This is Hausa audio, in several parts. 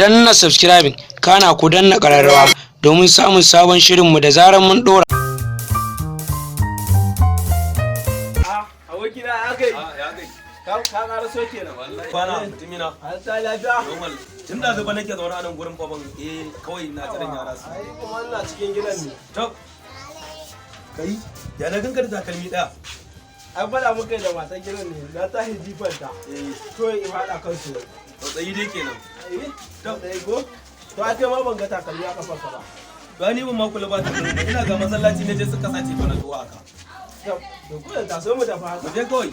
Danna subscribing, kana ku danna ƙararrawa domin samun sabon shirinmu da zarar mun ɗora. Abokina, ya kai? Ya kai. Ka ƙara so kenan. Kwana, mutumina. An ta lafiya? Normal. Tun da zuba nake zaune a nan gurin fa ban kawai na jiran yara su. Ai kuma ina cikin gidan ne. To. Kai, ya na ganka da takalmi daya? An faɗa muka da matan gidan ne, na tashi jifanta. To in faɗa kansu. To tsayi dai kenan. Eh, to dai go. To ai kai ma ban ga takalmi a kafarka ba. Ba ni ban ma kula ba takalmi. Ina ga masallaci na je suka sace to na tuwa haka. To ku da taso mu tafi haka. Mu je kawai.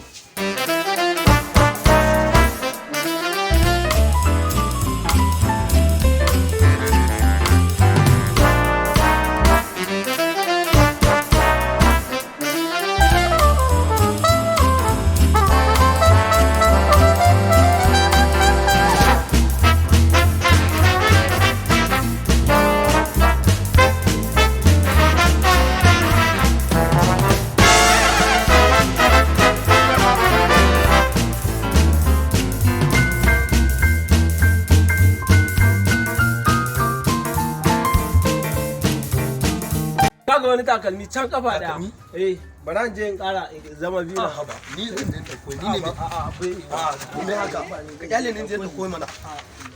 Kaga wani takalmi can kafa daya. Takalmi? Eh, bari in je in ƙara in zama biyu na. Haba, ni zan je ɗauko ni ne. A'a, akwai. A me haka? Ka kyale ni in je ɗauko mana.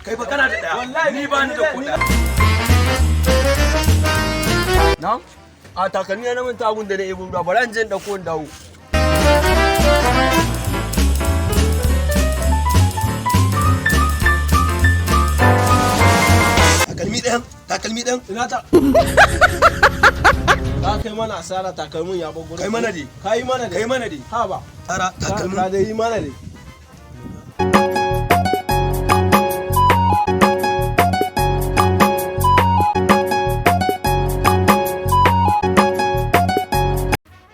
Kai fa kana da daya. Wallahi ni ba ni da ko daya. Na? A takalmi na mun tagun da na ebo ruwa, bari in je in ɗauko in dawo. Takalmi ɗayan, takalmi ɗayan. Ina ta. Ka kai mana asara, takalmin ya bar gurin. Kai mana dai. Ka yi mana dai. Kai mana dai. Ha ba. Tara takalmin. Ka dai yi mana dai.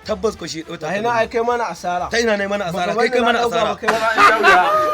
Tabbas ko shi ɗau Ta ina ai kai mana asara. Ta ina ne mana asara? Baka Kai kai bani mana na ɗauka asara. ba, kai ma an sha wuya.